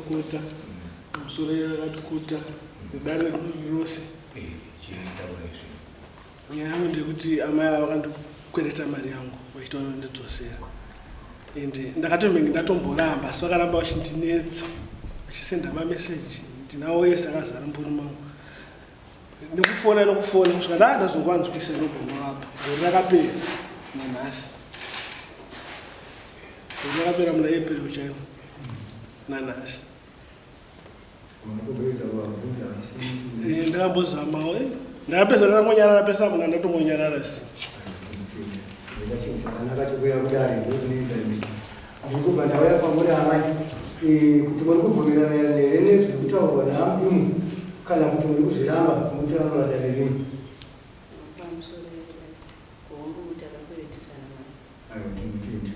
Makurukota, pamusoro yakatikuta nedare rino rose. Chitaura izvi. Nyaya yangu ndeyekuti amai ava vakandikwereta mari yangu vachiti vanondidzosera, and ndakatombenge ndatomboramba, asi vakaramba vachindinetsa vachisenda mameseji, ndinawo ese akazara muponi mangu, nekufona nekufona kusvika ndaa ndazongovanzwisa, ndobva ndovapa. Gore rakapera nanhasi, gore rakapera muna April chaivo nanhasi. Munomboedza kuvabvunza vachiti? Ndakambozamawo, ndakapedza ndakangonyarara pesa muna ndatongonyarara si. Ndega chinhu chakanaka chokuya kudare ndokunoenzanisa. Ndiri kubva ndauya kwamuri amai, kuti muri kubvumirana here nezviri kutaurwa naamudimu kana kuti muri kuzviramba mutsanangura dare rino. Pamusoro, hongu, takakweretisana mari. Aiwa, tinotenda.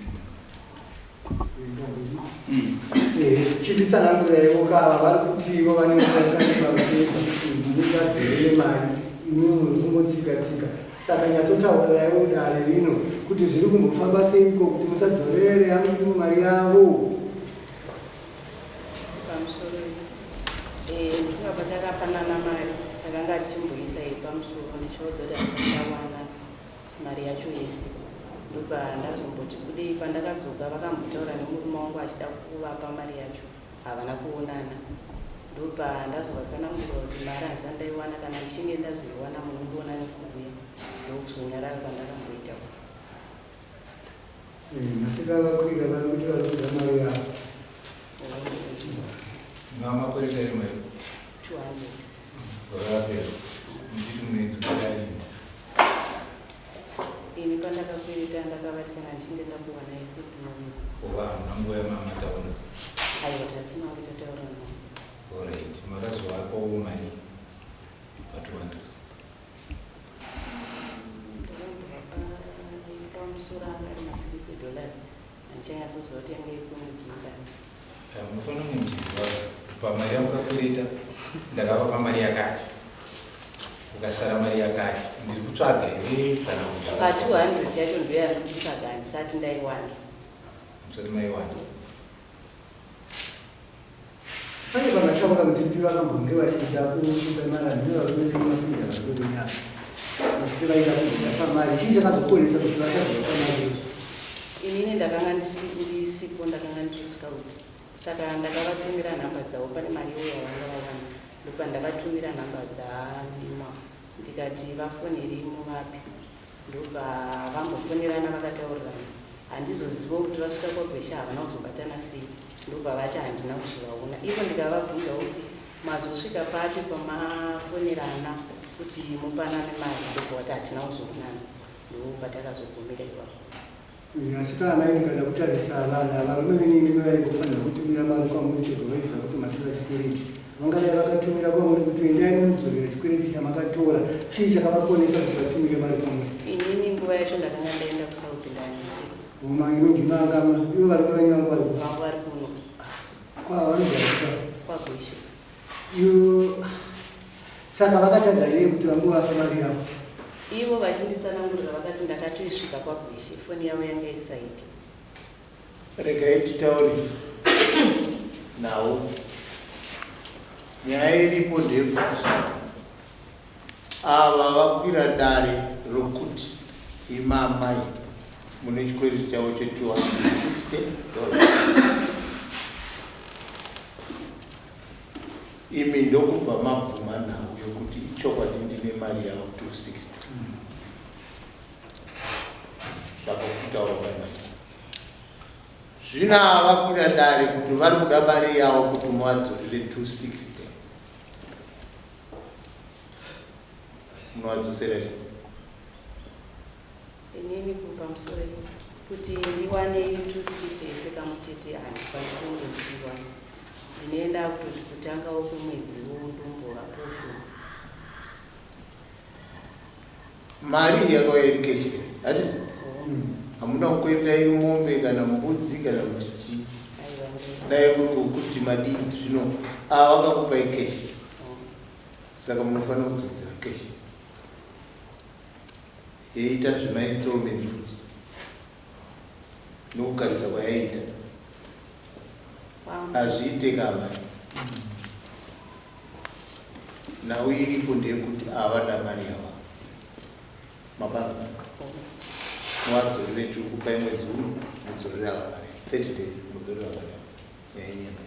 Chititsanangurirai kava vari kuti ivo vanenge vachiedza kuti mungadzorere mari, imi muri kungotsika tsika. Saka nyatsotaurirai dare rino kuti zviri kumbofamba seiko kuti musadzorere amudimu mari yavo. Pamusoro, ndinga patakapanana mari takanga tichimboisa iri pamusoro, ndichivaudza kuti hatisati mari yacho yese. Ndobva ndazomboti kudei, pandakadzoka vakambotaura nemurume wangu achida kuvapa mari yacho, havana kuonana. Ndobva ndazovatsanangurira kuti mari handisati ndaiwana, kana ndichinge ndazoiwana munondiona nekuuya. Ndokuzonyarara kwandakamboita. Masika vakwira vari kuti vari kuda mari yavo. Mamakwereta iri mari? 200. Gore rapera muchiti munoidzokera rini? Ini pandakakwereta ndakavati kana ndichinge ndakuwana yese ndinouya. Ova hamuna nguva yamamataura? Aiwa, tatina kunge tataura navo. Alright, makazovapawo mari pa200? Ndakambovapa pamusoro, anga ari ma$60, handichanyatsoziva kuti yanga iri kwemwedzi mingani. Munofanira kunge muchiziva pamari yamukakwereta, ndakavapa mari yakati, ukasara mari yakati, ndiri kutsvaga here kana kuti? Pa200 yacho ndoyari kutsvaga, handisati ndaiwana. Musati maiwana. Pane vamataura muchiti vakambonge vachida kuisa mari, handine varume venyu mapinza varume venyu apa, vachiti vaida kumboda pamari. Chii chakazokonesa kuti vasazova pamari? Inini ndakanga ndisipo, ndakanga ndiri kuSouth, saka ndakavatumira nhamba dzavo. Pane mari iwo yavanga vawana, ndopa ndavatumira nhamba dzandima, ndikati vafoneri muvapi. Ndobva vambofonerana vakataurirana, handizoziva kuti vasvika kwaGwesha havana kuzobatana sei. Ndobva vati handina kuzovaona ivo. Ndikavabvunza kuti mazosvika papi pamafonerana kuti mupanane mari? Ndobva vati hatina kuzoonana. Ndo patakazogumira ipapo. Asi kana mai ndikada kutarisa vana varume venyu, imi vaingofanira kutumira mari kwamuri sezvo vaiziva kuti matora chikwereti. Vangadai vakatumira kwamuri kuti endai munodzorera chikwereti chamakatora. Chii chakavakonesa kuti vatumire mari kwamuri? Inini nguva yacho ndakanga ndaenda kuSouth, ndaandisipo. Uma imi ndimangama, ivo varume venyu vanga vari Vanga vari kuno. Kwavanogara? KwaGweshe. Iyo saka vakatadza nei kuti vangovapa mari yavo? Ivo vachinditsanangurira vakati ndakatoisvika kwaGweshe, foni yavo yanga isaiti. Regai titaure nawo. Nyaya iripo ndeyekuti ava vakwira dare rokuti ima amai mune chikwereti chavo che$260, imi ndokubva mabvuma nhau yokuti ichokwadi, ndine mari yavo 260, zvakakutaura kwamaita. Zvino ava vakwira dare kuti vari kuda mari yavo kuti muvadzorere 260. Munovadzosera here? Inini pamusoro kuti ndiwane 260 yese kamwe chete handikwanisi kunge ndichiwana. Ndinoenda kutoti kutangawo kwemwedzi ndombovapo shoma. Mari iyi yakauya iri cash here, hatiti? Hamuna kukwereta iri mombe kana mbudzi kana kuti chii? Aiwa. Dai kuri ngokuti madii, zvino ava vakakupai cash, saka munofanira kudzosera cash yeiita zvemainstallments futi nokugarisa kwayaita. Hazviite kamai. Nhau iripo ndeyekuti avada mari yava. Mapanzwa. Muwadzorere tiri kupai mwedzi uno mudzorere ava mari. 30 days mudzorere ava mari. Nyaya yenyembe.